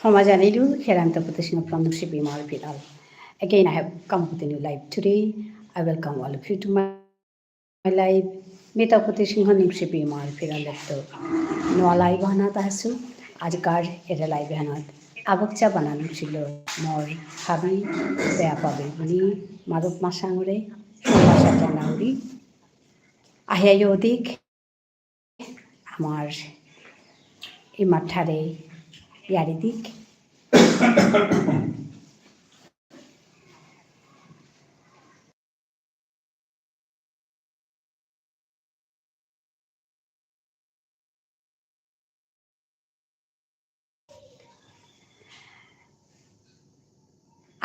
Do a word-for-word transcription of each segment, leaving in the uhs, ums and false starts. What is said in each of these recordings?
হমা জানিলু, here I am Tapati Singha from Nungshipi Imar Phiral. Again, I have come with a new live today. I welcome all of you to my live. মি তপতি সিংহ নুংশিপি ইমার ফিরালেত্ত নুয়া live হানাত আহেসু। আজিকার এরে live হানাত আবকচা বানানো ছিল মোর হাবি বেয়া পাবি বুলি মাধব মাসাঙরে সম্ভাষা জানাউরি। আহিয়া য়ৌদিক আমার ইমাঠারে য়ারি দিক।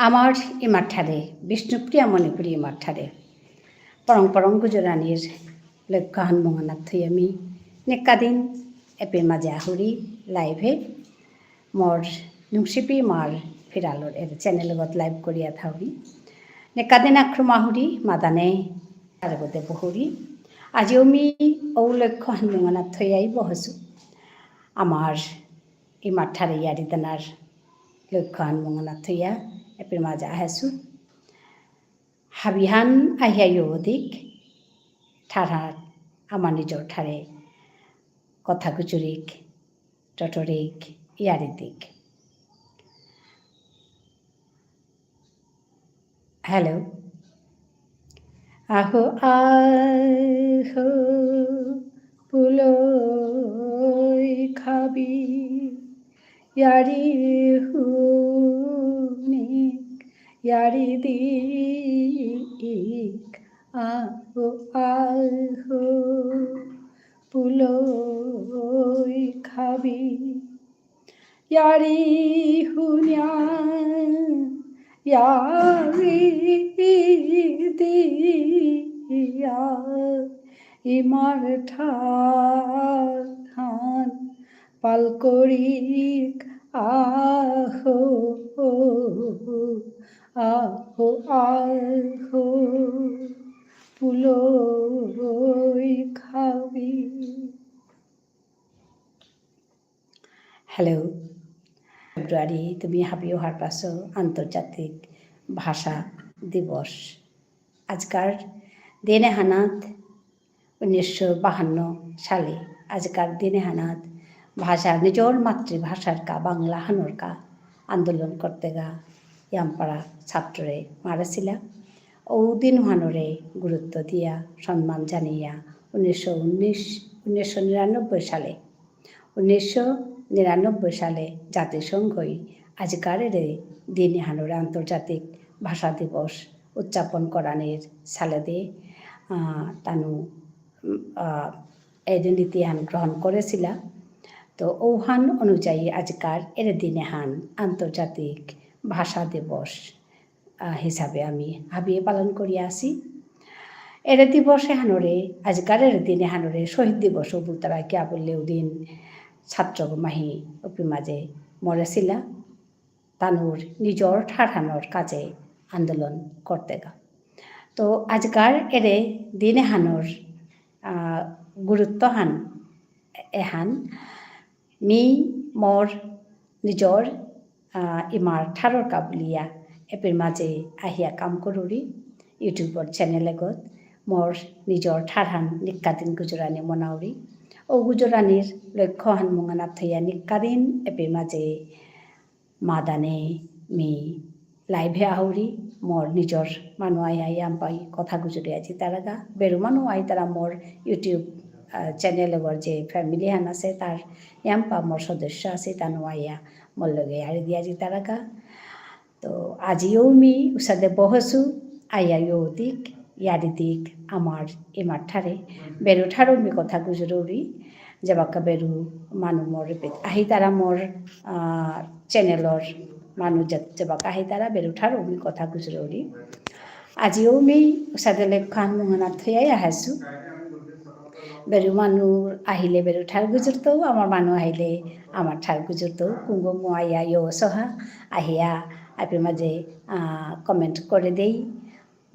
আমার ইমাঠারে, বিষ্ণুপ্রিয়া মণিপুরী ইমাঠারে, পরং পরং গুজরানির লক্ষ্যহান মঙ্গনাথ থইয়া মি নিকাদিন এপে মাজা হুরি live এ মোর নুংশিপি ইমার ফিরালর এর channel গত live করিয়া থাউরি। নিকাদিন আক্রমা হুরি, মাদানে আরগতে বহুরি। আজিও মি ঔ লক্ষ্যহান মঙ্গনাথ থইয়াই বহসু। আমার ইমাঠারে য়ারি দানার লক্ষ্যহান মঙ্গনাথ থইয়া এপে মাজা আহেসু। হাবিহান আহিয়া য়ৌদিক, ঠারহাত আমার নিজর ঠারে কথা গুজুরিক, টটরিক, য়ারি দিক। Hello. আহো, আহো, পুলই খাবি, য়ারি হুনিক, য়ারি দিক, আহো, আহো, পুলই খাবি। য়ারি হুনিয়া, য়ারি দিয়া, ইমার ঠারহান পাল করিক আহো, আহো, আহো, পুলই খাবি। Hello. ফেব্রুয়ারি, তুমি হাবিও হারপাসো আন্তর্জাতিক ভাষা দিবস। আজিকার দিন এহানাত উনিশশো বাহান্ন সালে, আজিকার দিন এহানাত ভাষা, নিজর মাতৃভাষার কা, বাংলা হানর কা আন্দোলন করতে গা ইয়ামপারা ছাত্ররে মারেসিলা। ঔ দিন হানরে গুরুত্ব দিয়া, সম্মান জানিয়া উনিশশো উনিশ, উনিশশো নিরানব্বই সালে উনিশশো নিরানব্বই সালে জাতিসংঘই আজিকার এরে দিন এহানরে আন্তর্জাতিক ভাষা দিবস উদযাপন করানির সালেদে, আহ, তানু, উম, আহ, এরে নীতি এহান গ্রহণ করেসিলা। তো ঔহান অনুযায়ী আজিকার এরে দিন এহান আন্তর্জাতিক ভাষা দিবস আহ, হিসাবে আমি হাবিয়ে পালন করিয়া আসি। এরে দিবস এহানরে, আজিকার এরে দিন এহানরে শহীদ দিবসও বুলতারা, কিয়া বুললে ঔদিন ছাত্রগ মাহি অপি মাঝে মরেসিলা, তানুর নিজর ঠারহানর কাজে আন্দোলন করতেগা। তো আজিকার এরে দিন এহানর, আহ, গুরুত্বহান এহান মি মোর নিজর, আহ, ইমার ঠারর কা বুলিয়া এপির মাঝে আহিয়া কাম করুরি, YouTubeর channel এগত মোর নিজর ঠারহান নিকাদিন গুজরানি মনাউরি। ঔ গুজরানির লক্ষ্যহান মুঙানাত থইয়া নিকাদিন এপির মাঝে মাদানে মি live এ আহুরি, মোর নিজর মানু আয়া ইয়াম্পাই কথা গুজরিয়া যিতারাগা। বেরু মানু আইতারা মোর YouTube, আহ, channel এগর যে family হান আসে, তার ইয়াম্পা মোর সদস্য আসে, তানু আয়া মোর লগে য়ারি দিয়া যিতারাগা। তো আজিও মি উসাদে বহসু, আয়া য়ৌদিক, য়ারি দিক, আমার ইমার ঠারে। বেরু ঠারও মি কথা গুজরুরি, যেবাকা বেরু মানু মোর repeat আহিতারা মোর, আহ, channelর মানু যে-, যেবাকা আহিতারা বেরু ঠারও মি কথা গুজরুরি। আজিও মি উসাদে লক্ষ্যহান মুঙানাত থইয়া আহেসু। বেরু মানু আহিলে বেরু ঠার গুজরতৌ, আমার মানু আহিলে আমার ঠার গুজরতৌ। কুঙগ মো আয়া য়ৌ সহা, আহিয়া, এপির মাঝে, আহ, comment করে দেই।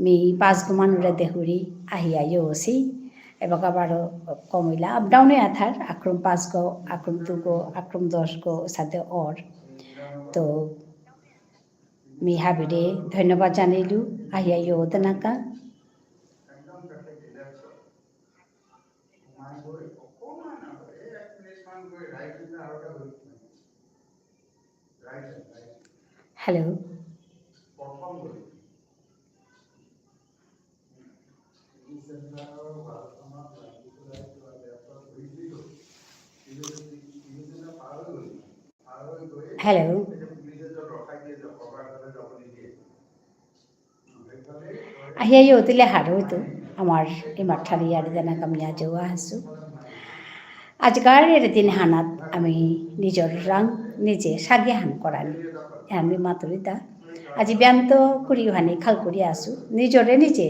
মি পাঁচগ মানুরে দেহুরি আহিয়া য়ৌসি। এবাকা বারো কমইলা, up down এ আথার, আক্রম পাঁচগ, আক্রম দুগ, আক্রম দশগ, সাথে অর। তো মি হাবিরে ধন্যবাদ জানাইলু, আহিয়া ইয়ো দেনাকা। Hello. Hello. আহিয়া ইয়ো তিলে হারৌ তো, আমার ইমার ঠারে ইয়ারি দেনাকা মি আজও আহাসু। আজিকার এরে দিন হানাত আমি নিজরাং নিজে সাগি হান করানি। এহান মি মাতুরিতা। আজি ব্যান্ত কুড়ি হানি খাল করি আসু। নিজরে নিজে,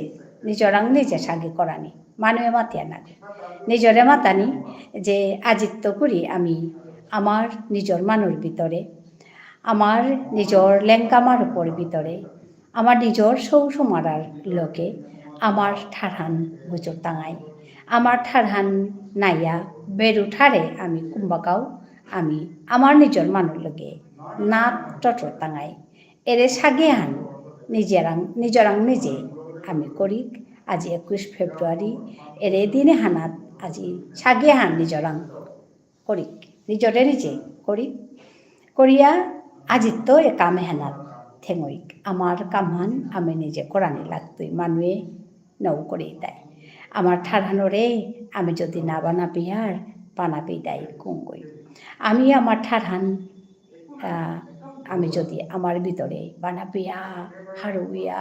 নিজরাং নিজে সাগি করানি। মানুয়ে মাতিয়া নাগো। নিজরে মাতানি যে আজিত্ত করি আমি আমার নিজর মানুর ভিতরে, আমার নিজর লেংকা মারুপর ভিতরে, আমার নিজর সৌ সমারার লোকে আমার ঠারহান গুজর তাঙাই। আমার ঠারহান নাইয়া বেরু ঠারে আমি কুম্বাকাও আমি আমার নিজর মানুর লোকে না টটর তাঙাই। এরে সাগেহান নিজেরাং, নিজরাং নিজে আমি করিক। আজি একুশ ফেব্রুয়ারি, এরে দিনে হানাত আজি সাগেহান নিজরাং করিক, নিজরে নিজে করিক। করিয়া আজিত্ত এ কাম এহানাত থেঙইক। আমার কামহান আমি নিজে করানি লাগতই, মানুয়ে নৌ করেইতাই। আমার ঠারহানরে আমি যদি না বানা পিয়ার, বানা পিদাই কুঙ্গই। আমি আমার ঠারহান আহ, আমি যদি আমার ভিতরে বানাপিয়া, হারুইয়া,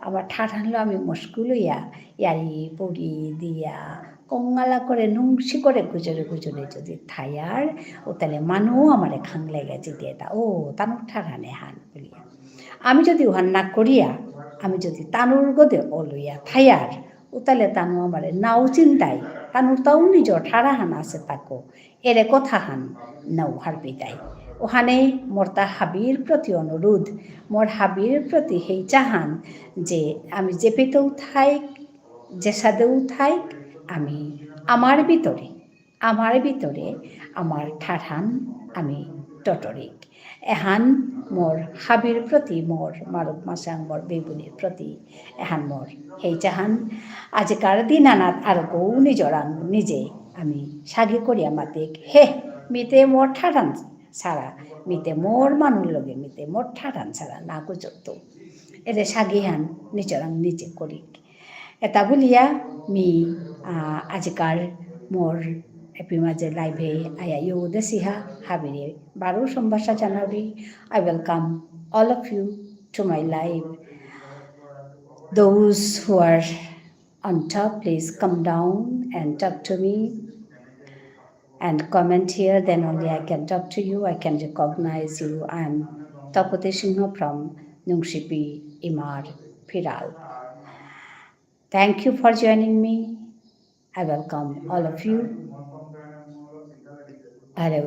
আমার ঠারহানলো আমি মুশকিল হইয়া, ইয়ারি, পুরি, দিয়া, কঙ্গালা করে, নুংসি করে, গুজরে গুজরে যদি থায়ার, ও তাহলে মানু আমারে খাংলেগে যদি এটা, ও, তানুর ঠারহান এহান বুলিয়া। আমি যদি ওহান না করিয়া, আমি যদি তানুর গদে অলইয়া থায়ার, ও তাহলে তানু আমারে নাও চিন্তাই, তানুর তাও নিজর ঠারহান আছে তাকো। এরে কথাহান নাও হারপিতাই। ওহানে মোর তা হাবির প্রতি অনুরোধ, মোর হাবির প্রতি হেইচাহান যে আমি যেপেতেও থাইক, যেসাদেও থাইক, আমি আমার ভিতরে, আমার ভিতরে আমার ঠারহান আমি টটরিক। এহান মোর হাবির প্রতি, মোর মারুপ মাসাং, মোর বেবুনির প্রতি এহান মোর হেইচাহান। আজিকার দিন আনাত আর গৌ নিজরাং নিজে আমি সাগি করিয়া মাতিক, হে, মিতে মোর ঠারহান সারা, মিতে মোর মানুর লগে, মিতে মোর ঠারহান সারা না গুজরতো। এরে সাগিহান নিজরাং নিজে করিক। এটা বুলিয়া মি, আহ, আজিকার মোর এপি মাঝে live এ আয়া ইয়ো দেসিহা হাবিরে বারো সম্ভাষা জানাউরি। I welcome all of you to my live. Those who are on top, please come down and talk to me. And comment here, then only I can talk to you, I can recognize you. I am Tapati Singha from Nungshipi Imar Phiral. Thank you for joining me. I welcome all of you. Hello.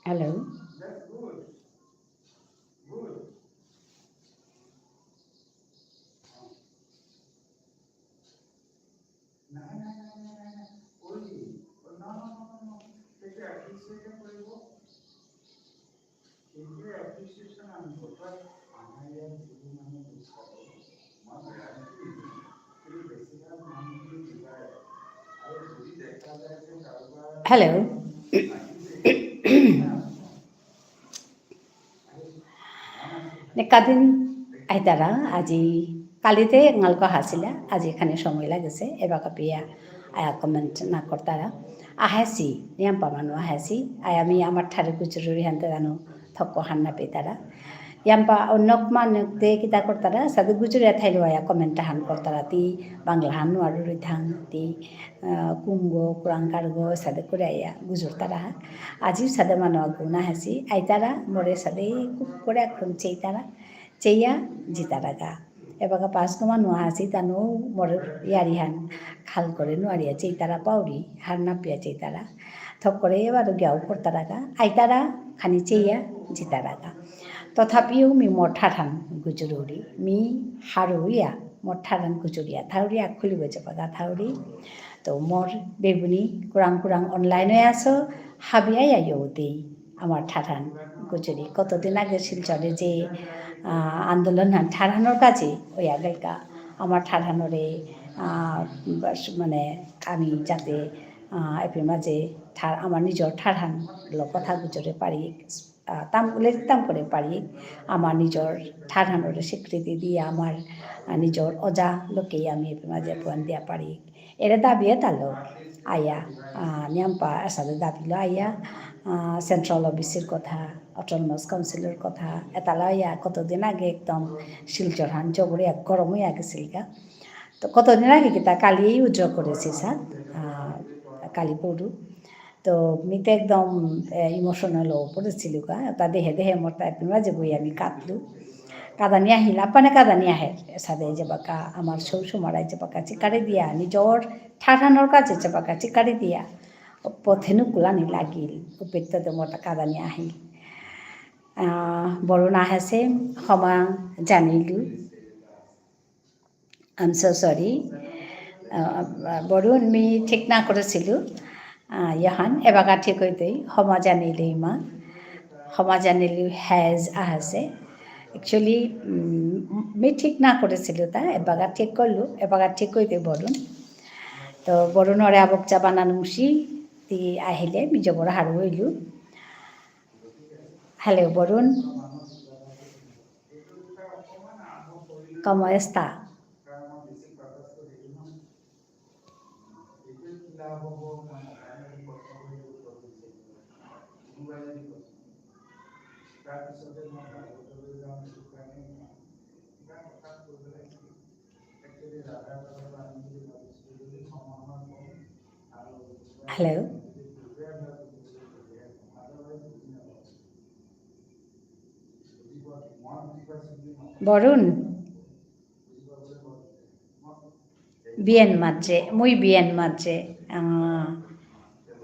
Hello. Hello. নেকাদিন আইতারা, আজি কালিতে এঙালক আহাসিলা, আজি এখানে সময় লাগেসে, এবাকা পিয়া আয়া comment না করতারা। আহাসি, নিয়াম পামানো আহাসি, আয়া মি আমার ঠারে গুজরুরি হানতে জানো, থক্ক হান্না পেতারা। ইয়াম্পা অন্যক মানু দে কিতা করতারা, সাদে গুজরিয়া থাইলো আয়া comment হান করতারা, তি বাংলা হান নুয়ারুরি থাং, তি, আহ, কুঙ্গো, কুরাং কারগো, সাদে করে আয়া গুজরতারা। আজিও সাদে মানু আগুনা হাসি, আইতারা, মোরে সাদে খুব করে এখন চেইতারা, চেইয়া জিতারাগা। এবাকা পাঁচ গো মানু আহাসি, তানু মোর ইয়ারিহান খাল করে নুয়ারিয়া চেইতারা পাউরি, হার নাপিয়া চেইতারা। থক করে এবারও গিয়াও করতারাগা, আইতারা খানি চেইয়া জিতারাগা। তথাপিও মি মোর ঠারহান গুজরুরি, মি হারুইয়া মোর ঠারহান গুজরিয়া থাউরি, আখুলি গজে পাগা থাউরি। তো মোর বেবুনি কুরাং কুরাং online এ আসো, হাবিয়া ইয়া ইয়ৌতেই। আমার ঠারহান গুজরি। কতদিন আগে শিলচরে যে, আহ, আন্দোলন হান ঠারহানর কাজে ওই আগেলকা আমার ঠারহানরে, আহ, বাস-, মানে আমি যাতে, আহ, এপি মাঝে ঠার-, আমার নিজর ঠারহান লো কথা গুজরে পারি, আহ, তাম, লেরিক তাম করে পারি, আমার নিজর ঠারহানরে স্বীকৃতি দিয়ে আমার, আহ, নিজর অজা লোকেই আমি এপি মাঝে পুয়ান দিয়া পারি। এরে দাবি এতালো আয়া, আহ, নিয়াম্পা এসাদে দাবিলো আয়া, আহ, Central O B C র কথা, Autonomous Council র কথা, এতালো আয়া কতদিন আগে একদম শিলচরহান জবরে এক গরম হয়ে গেছিলগা। তো কতদিন আগে কিতা কালি withdraw করেছি স্যার, আহ, কালি পড়ু। তো মি তো একদম, এ, emotional হয়ে পড়েছিলগা। তা দেহে দেহে মোর তাই পিমা যে বই আমি কাঁদলু। কাদানি আহিল, আপানে কাদানি আহে। সাদে যে বাকা, আমার সৌ সুমারাই যে বাকা চিকারি দিয়া, নিজর ঠারহানর কাছে যে বাকা চিকারি দিয়া। পথেনু কুলানি লাগিল, উপেত্ত তো মোর তা কাদানি আহিল। আহ, বরুণ আহেসে, ক্ষমা জানিলু। I'm so sorry. আহ, বরুণ, মি ঠিক না করেছিলু। আহ, ইহান, এবাকা ঠিক হইতেই, ক্ষমা জানিলু ইমা। ক্ষমা জানিলু has আহেসে। Actually, উম, মি ঠিক না করেছিলু তা, এবাকা ঠিক করলু, এবাকা ঠিক হইতে বরুণ। তো বরুণরে আবক চা বানানো মুসি, তি আহিলে, মি জবর হারু হইলু। Hello, Varun. ¿Cómo está? Hello. Varun. বিয়েন মাঝে, মুই বিয়েন মাঝে। আহ,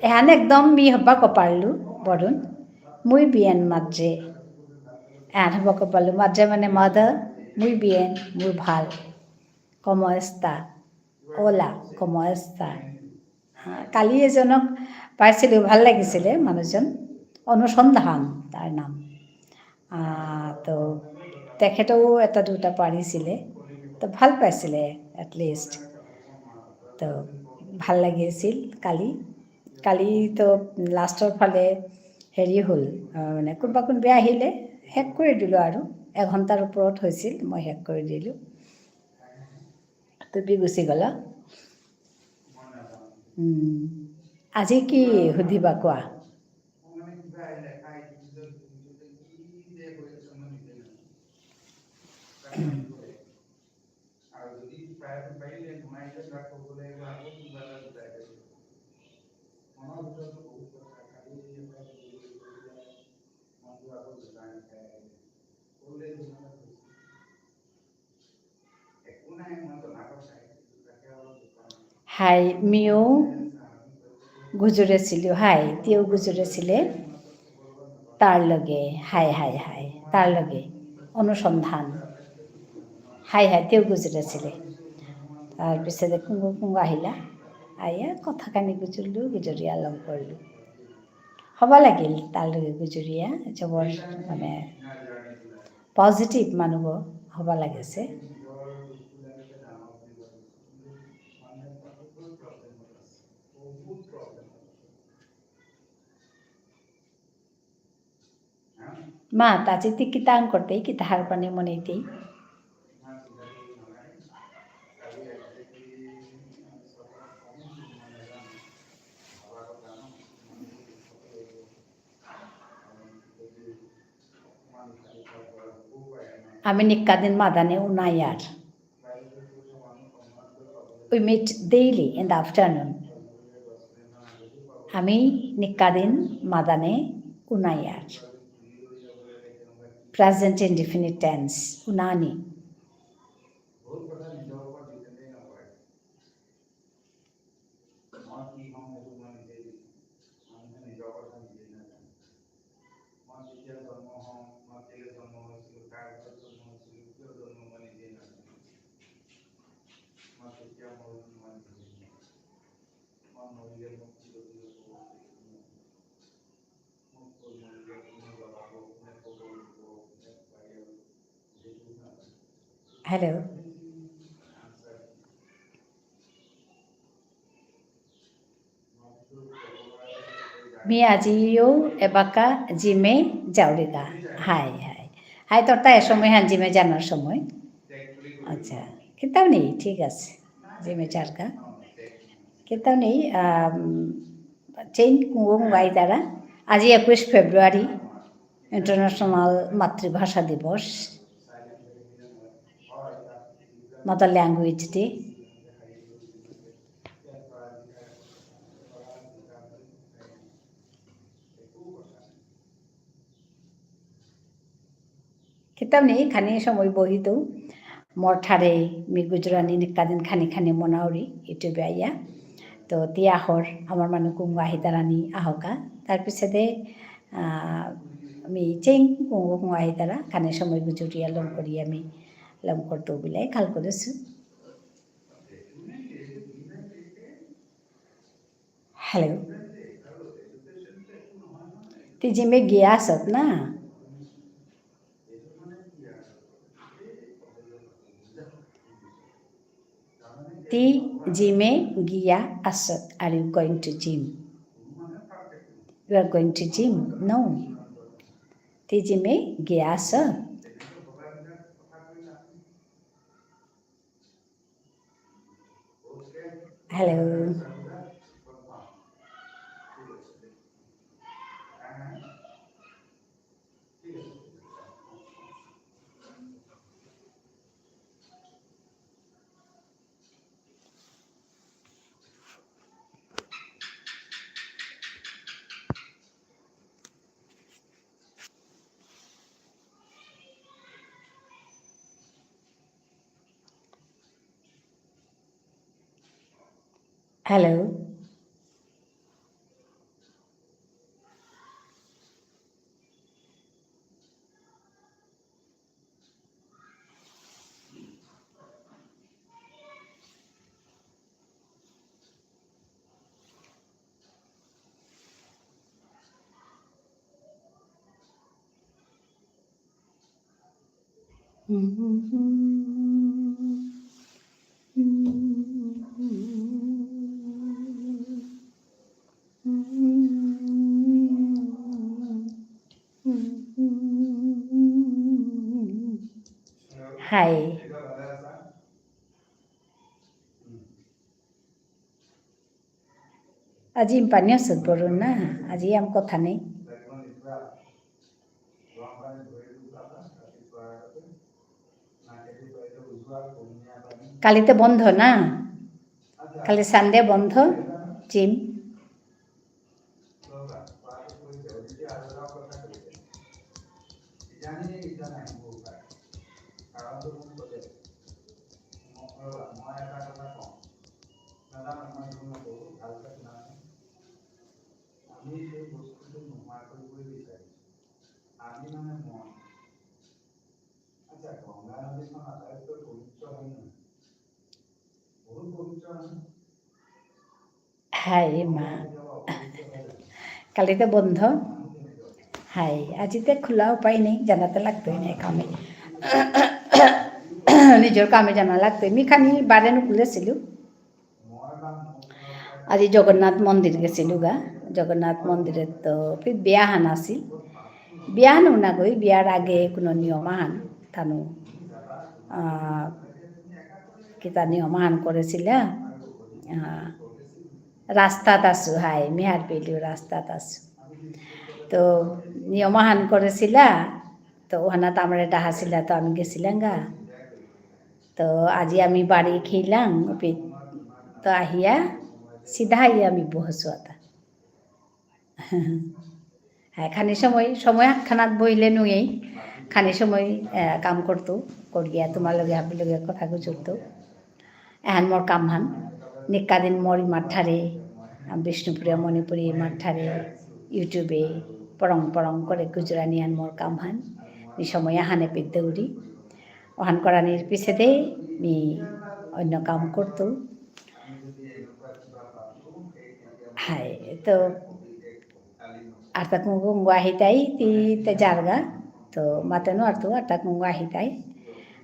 এহান একদম মি হবা কপারলু, বরুণ। মুই বিয়েন মাঝে। এহান হবা কপারলু, মাঝে মানে mother, মুই বিয়েন, মুই ভাল। ¿Cómo está? Hola, ¿cómo está? আহ, কালি এজনক পাইছিলো, ভাল লাগিছিলে মানুহজন, অনুসন্ধান তাৰ নাম। আহ, তো তেখেতেও এটা দুটা পাৰিছিলে, তো ভাল পাইছিলে at least। তো ভাল লাগিছিল কালি। কালি তো লাষ্টৰ ফালে হেৰি হ'ল, আহ, মানে কোনোবা কোনোবা আহিলে শেষ কৰি দিলোঁ আৰু। এঘণ্টাৰ ওপৰত হৈছিল, মই শেষ কৰি দিলোঁ। তুমি গুচি গ'লা। উম। আজি কি সুধিবা কোৱা? হাই, মিও গুজুরেছিলু, হাই, তিও গুজুরেছিলে, তার লগে, হাই, হাই, হাই, তার লগে, অনুসন্ধান, হাই, হাই, তিও গুজুরেছিলে। তার পিছে কুঙ্গ, কুঙ্গ আহিলা, আইয়া কথা কানি গুজুরলু, গুজুরিয়া লম করলু। হবা লাগিল, তার লগে গুজুরিয়া, জবর, মানে, positive মানুগ হবা লাগিছে। মা, তাচি তি কিতাং করতে, কিতা হারপানি মনেইতেই। আমি নিকাদিন মাদানে উনায়ার। We meet daily in the afternoon. আমি নিকাদিন মাদানে উনায়ার। Present indefinite tense, উনানি। Hello. মি আজিও এবাকা gym এ যাওরিগা। Hi, hi. হাই, তোর তা এ সময় হান gym এ যানার সময়। আচ্ছা, কিতাও নেই, ঠিক আছে। Gym এ যারগা। কিতাও নেই, আম, চেইন কুঙগ আইতারা। আজি একুশ ফেব্রুয়ারি, International মাতৃভাষা দিবস, Mother Language Day. কিতাও নেই, খানি সময় বহিতৌ। মোর ঠারে মি গুজরানি নিকাদিন খানি খানি মনাউরি YouTube এ আইয়া। তো তি আহর, আমার মানু কুঙগ আহিতারানি আহকা। তার পিছেদে, আহ, মি চেইন কুঙগ কুঙগ আহিতারা, খানি সময় গুজরিয়া লম করিয়া মি লম করতৌ বুলে খাল করেসু। Hello. তি gym এ গিয়া আসত না? তি gym এ গিয়া আসত। Are you going to gym? You are going to gym? No. তি gym এ গিয়া আসত? Hello. Hello. Hi. আজি ইম্পানি আসত বরুণ না, আজি আম কথা নেই। কালিতে বন্ধ না? কালি Sunday বন্ধ, gym। হাই মা। কালিতে বন্ধ। হাই, আজিতে খোলা উপায় নেই, জানাতে লাগতই নেই কামে। নিজর কামে জানা লাগতই। মি খানি বারে নুকুলেসিলু। আজি জগন্নাথ মন্দির গেসিলুগা। জগন্নাথ মন্দিরে তো ফির বিয়াহান আসিল। বিয়াহান না গই, বিয়ার আগে কোনো নিয়ম আহান তানু, আহ, কিতা নিয়ম আহান করেসিলা। আহ, রাস্তাত আসু, হাই, মিহার পেলু রাস্তাত আসু। তো নিয়ম আহান করেসিলা। তো ওহানাত আমার এটা হাসিলা, তো আমি গেছিলাম গা। তো আজি আমি বাড়ি খেলাম, ওপি-, তো আহিয়া, সিধা আহিয়া আমি বহসু আতা। হ্যাঁ, খানি সময়, সময় হাতখানাত বইলে নুয়েই, খানি সময়, আহ, কাম করতু, করিয়া তোমার লগে, হাবির লগে কথা গুজরতু। এহান মোর কামহান। নিকাদিন মোর ইমার ঠারে, আহ, বিষ্ণুপ্রিয়া মণিপুরী ইমার ঠারে, YouTube-এ পরং পরং করে গুজরানি এহান মোর কামহান। মি সময় আহানে পিদ্দৌরি। ওহান করানির পিছেদে মি অন্য কাম করতু। হাই, তো আরতা কুঙ্গু কুঙ্গু আহিতাই, তি তে জারগা। তো মাতেনো আরতু আরতা কুঙ্গু আহিতাই।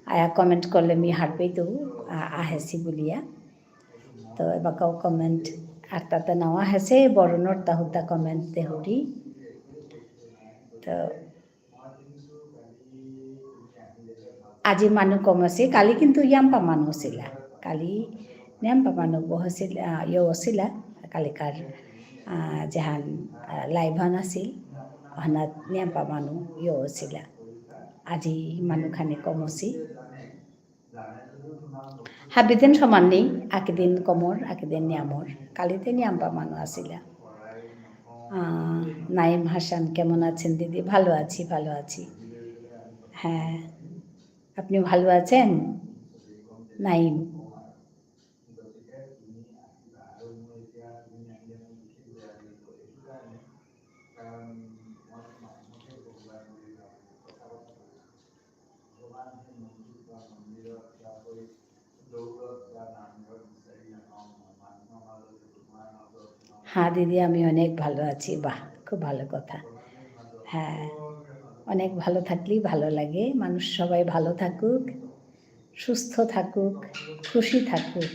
আয়া comment করলে মি হারপেই তো আ-, আহেসি বুলিয়া। তো এবাকাও comment আরতা তে নাও আহেসে, বরুণর তা হুদ্দা comment দেহুরি। তো আজি মানু কম আছে, কালি কিন্তু ইয়াম্পা মানু আছিলা। কালি নিয়াম্পা মানু বহছিল, আহ, ইয়ো আছিলা, কালিকার, আহ, যেহান, আহ, live হান আছিল, অহানাত নিয়াম্পা মানু ইয়ো আছিলা। আজি মানু খানি কম আছে। হাবিদিন সমান নেই, আকিদিন কমর, আকিদিন নিয়ামর। কালিতে নিয়াম্পা মানু আসিলা। আহ, নাইম হাসান, কেমন আছেন দিদি? ভালো আছি, ভালো আছি। হ্যাঁ, আপনি ভালো আছেন? নাইম। হ্যাঁ দিদি, আমি অনেক ভালো আছি। বাহ, খুব ভালো কথা। হ্যাঁ, অনেক ভালো থাকলেই ভালো লাগে। মানুষ সবাই ভালো থাকুক, সুস্থ থাকুক, খুশি থাকুক,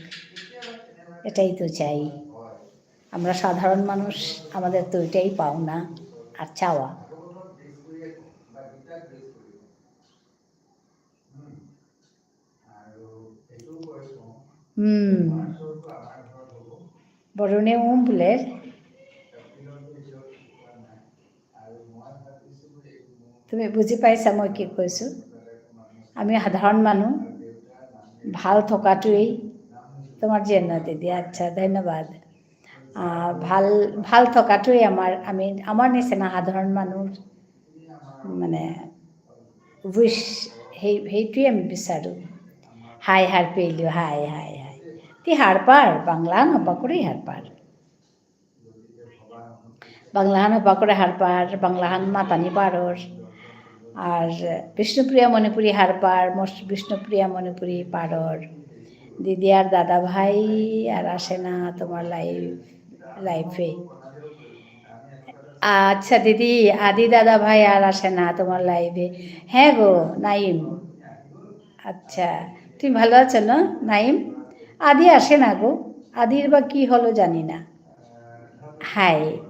এটাই তো চাই। আমরা সাধারণ মানুষ, আমাদের তো এটাই পাওনা আর চাওয়া। হুম। বরুণে উম বুলের। তুমি বুজি পাইছা মই কি কৈছো? আমি সাধাৰণ মানুহ, ভাল থকাটোৱেই তোমাৰ জন্ম দিদি। আচ্ছা, ধন্যবাদ। আহ, ভাল, ভাল থকাটোৱেই আমাৰ, আমি, আমাৰ নিচিনা সাধাৰণ মানুহ মানে, wish, সেই, সেইটোৱে আমি বিচাৰোঁ। হাই হাৰপেইলো, হাই, হাই, হাই। তি হাৰপাৰ, বাংলা নপাকৰি হাৰপাৰ। বাংলাহান হবা করে হারপার, বাংলাহান মাতানি পারর। আর বিষ্ণুপ্রিয়া মণিপুরী হারপার, মোর বিষ্ণুপ্রিয়া মণিপুরী পারর। দিদি আর দাদা ভাই আর আসে না তোমার live, live-এ। আচ্ছা দিদি, আদি দাদা ভাই আর আসে না তোমার live-এ। হ্যাঁ গো, নাইম। আচ্ছা, তুমি ভালো আছো না, নাইম? আদি আসে না গো, আদির বা কি হলো জানি না। হাই।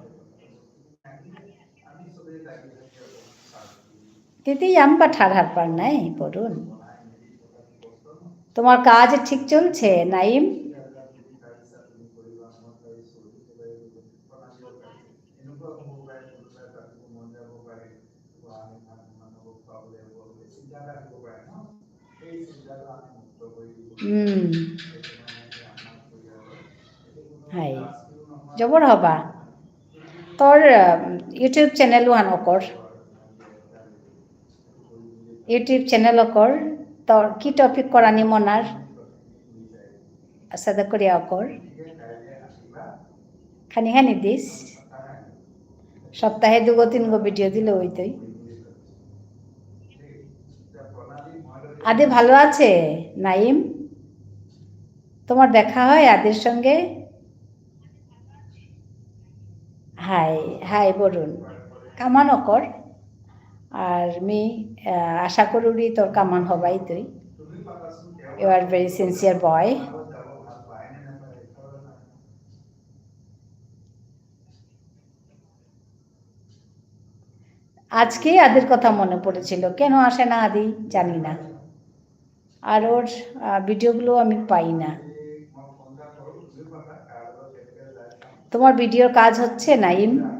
দিদি, ইয়াম্পা ঠার হারপার নাই, বরুণ। তোমার কাজ ঠিক চলছে, নাইম? হুম। হাই। জবর হবা। তোর, আহ, YouTube channel ওহান অকর। YouTube channel অকর। তোর কি topic করানি মনার? আশা করি অকর। খানি খানি দিস। সপ্তাহে দুগো তিনগো video দিলে হইতই। আদি ভালো আছে, নাইম? তোমার দেখা হয় আদির সঙ্গে? Hi, hi Varun. কামান অকর। আর মি, আহ, আশা করুরি তোর কামান হবাই তুই। You are very sincere boy. আজকে আদির কথা মনে পড়েছিল, কেন আসে না আদি জানি না। আর ওর, আহ, video গুলো আমি পাই না। তোমার video র কাজ হচ্ছে, নাইম?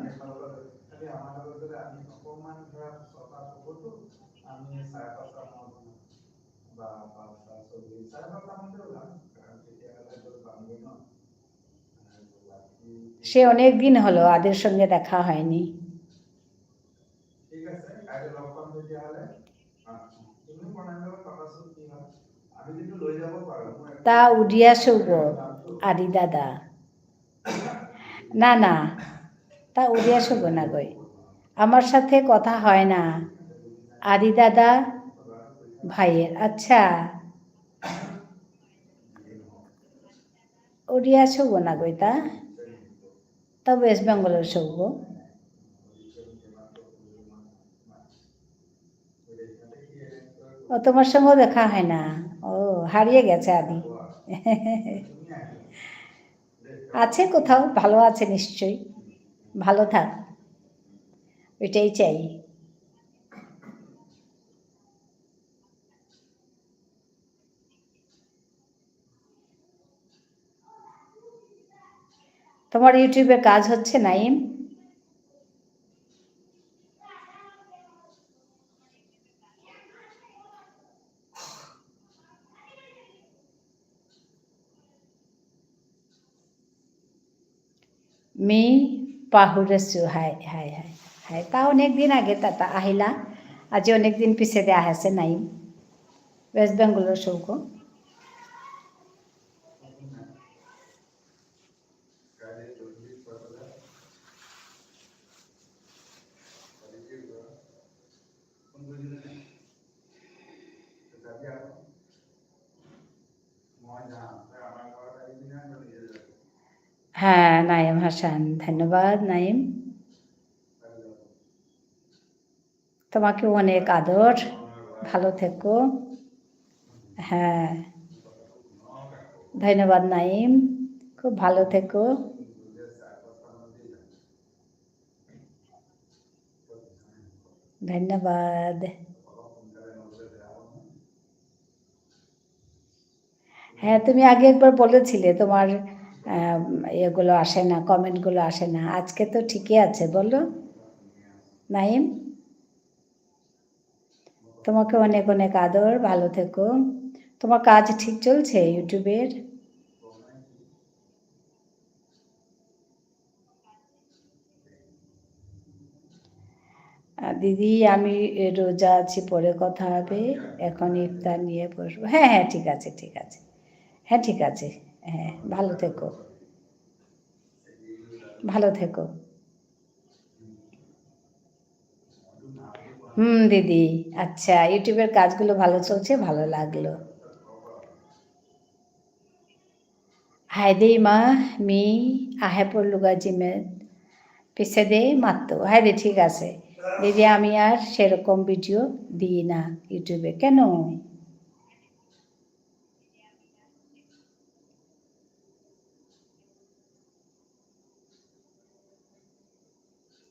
সে অনেক দিন হলো, আদির সঙ্গে দেখা হয়নি। তা উড়িয়া সৌগ, আদি দাদা। না, না, তা উড়িয়া সৌগ না গই। আমার সাথে কথা হয় না। আদি দাদা ভাইয়ের, আচ্ছা। উড়িয়া সৌগ না গই তা? তা ওয়েস্ট বেঙ্গলের সৌগ। ও, তোমার সঙ্গেও দেখা হয় না। ও, হারিয়ে গেছে আদি। আছে কোথাও, ভালো আছে নিশ্চয়ই। ভালো থাক। এটাই চাই। তোমার YouTube-এ কাজ হচ্ছে, নাইম? মি পাহুরেসু, হাই, হাই, হাই, হাই। তা অনেক দিন আগে তা, তা আহিলা, আজি অনেক দিন পিছেদে আহেসে নাইম। ওয়েস্ট বেঙ্গলর সৌগ। হ্যাঁ, নাইম হাসান, ধন্যবাদ নাইম। তোমাকে অনেক আদর, ভালো থেকো। হ্যাঁ, ধন্যবাদ নাইম, খুব ভালো থেকো। ধন্যবাদ। হ্যাঁ, তুমি আগে একবার বলেছিলে তোমার, আহ, ইয়েগুলো আসে না, comment গুলো আসে না। আজকে তো ঠিকই আছে, বলো নাইম। তোমাকে অনেক অনেক আদর, ভালো থেকো। তোমার কাজ ঠিক চলছে YouTube-এর? আহ, দিদি, আমি রোজা আছি, পরে কথা হবে, এখন ইফতার নিয়ে বসবো। হ্যাঁ, হ্যাঁ, ঠিক আছে, ঠিক আছে। হ্যাঁ, ঠিক আছে। হ্যাঁ, ভালো থেকো। ভালো থেকো। হুম, দিদি, আচ্ছা, YouTube-এর কাজগুলো ভালো চলছে, ভালো লাগলো। হাই দেই মা, মি আহে পড়লুগা জিমে, পিছে দে মাত্ত। হাই দে, ঠিক আছে। দিদি, আমি আর সেরকম video দিই না YouTube-এ। কেন?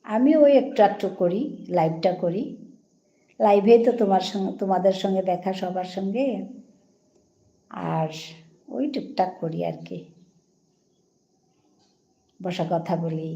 আমি ওই একটু আধটু করি, live-টা করি। Live-এ তো তোমার সঙ্গে, তোমাদের সঙ্গে দেখা সবার সঙ্গে। আর ওই টুকটাক করি আর কি। বসে কথা বলি।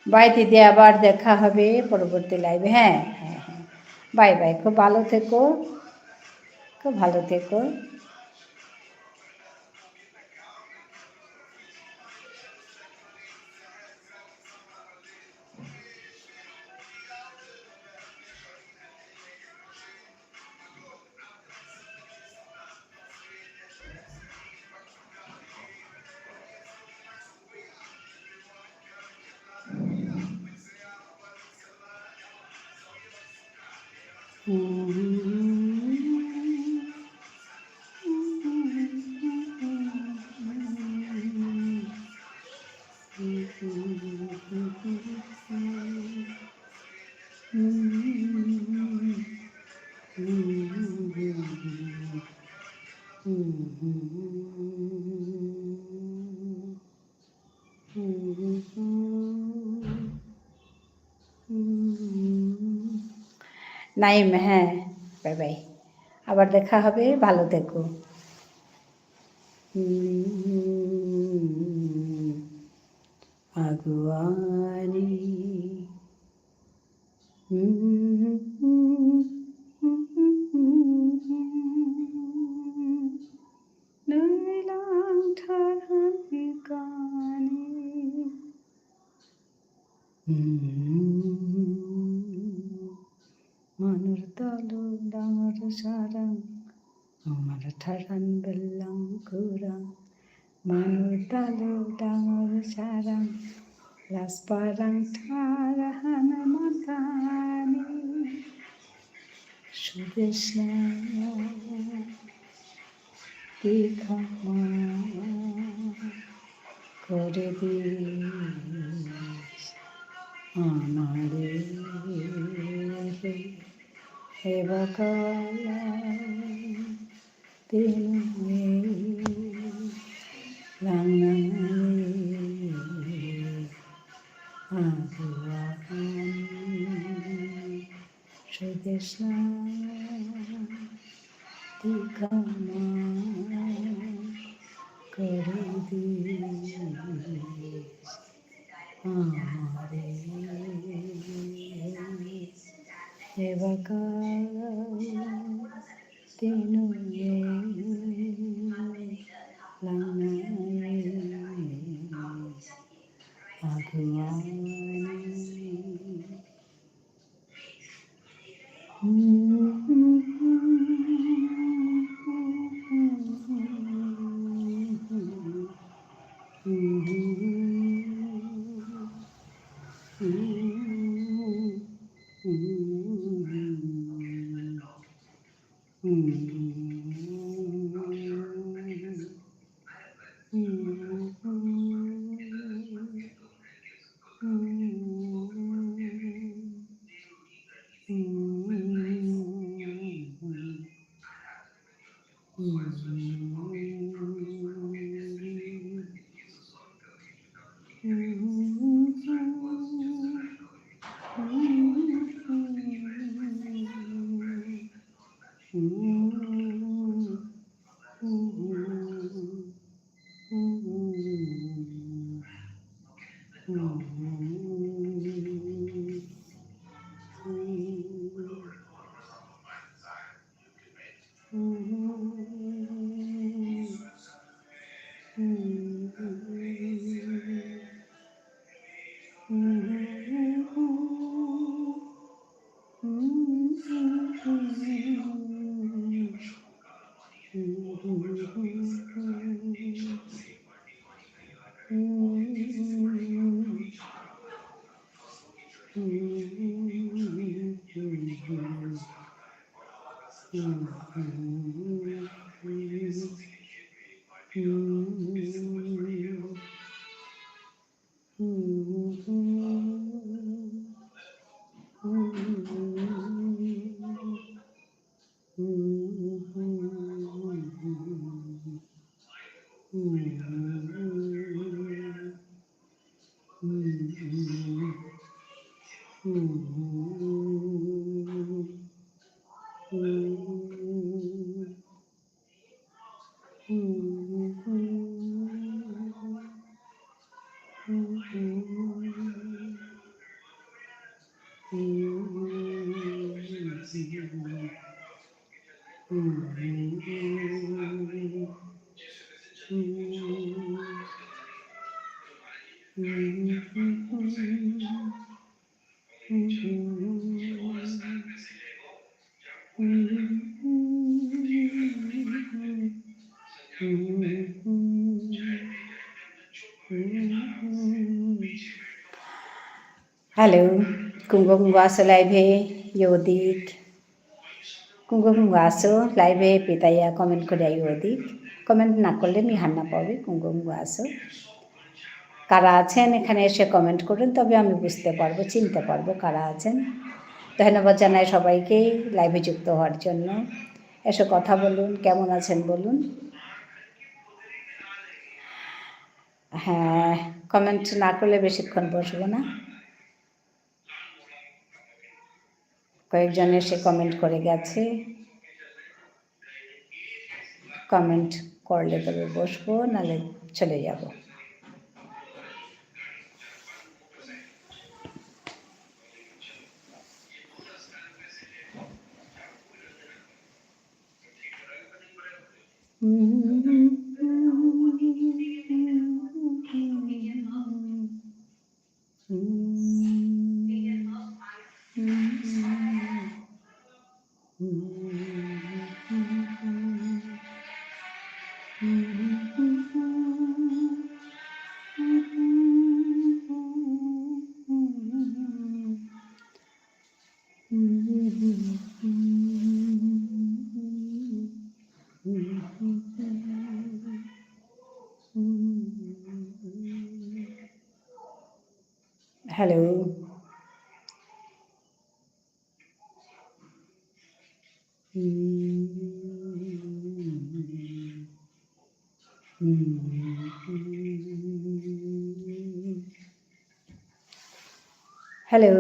Bye দিদি, আবার দেখা হবে পরবর্তী live-এ। হ্যাঁ, হ্যাঁ, হ্যাঁ। Bye bye, খুব ভালো থেকো, খুব ভালো থেকো। নাইম, হ্যাঁ, bye bye। আবার দেখা হবে, ভালো থেকো। আগুয়ানি। নুইলাং ঠারহান বিকানি। মানুর তালু ডাঙর সারাং, আমার ঠারহান বেল্লাং কুরাং। মানুর তালু ডাঙর সারাং, লাসপারাং ঠারহান মাতানি। সুদেষ্ণা তি ক্ষমা করে দিস আমারে। এবাকা তিনু এ লাঙনাই আগুয়ানি। সুদেষ্ণা তি ক্ষমা করে দিস আমারে। এবাকা তিনু এ লাঙনাই আগুয়ানি। Hello, কুঙগ কুঙগ আসো live এ, য়ৌদিক। কুঙগ কুঙগ আসো live এ, পিতাইয়া comment করিয়া য়ৌদিক। Comment না করলে মি হার না পাবি, কুঙগ কুঙগ আসো। কারা আছেন এখানে এসে comment করুন, তবে আমি বুঝতে পারবো, চিনতে পারবো কারা আছেন। ধন্যবাদ জানাই সবাইকে live-এ যুক্ত হওয়ার জন্য। এসে কথা বলুন, কেমন আছেন বলুন। হ্যাঁ, comment না করলে বেশিক্ষণ বসবো না। কয়েকজন এসে comment করে গেছে। Comment করলে তবে বসবো, নালে চলে যাব। Hello. Hello.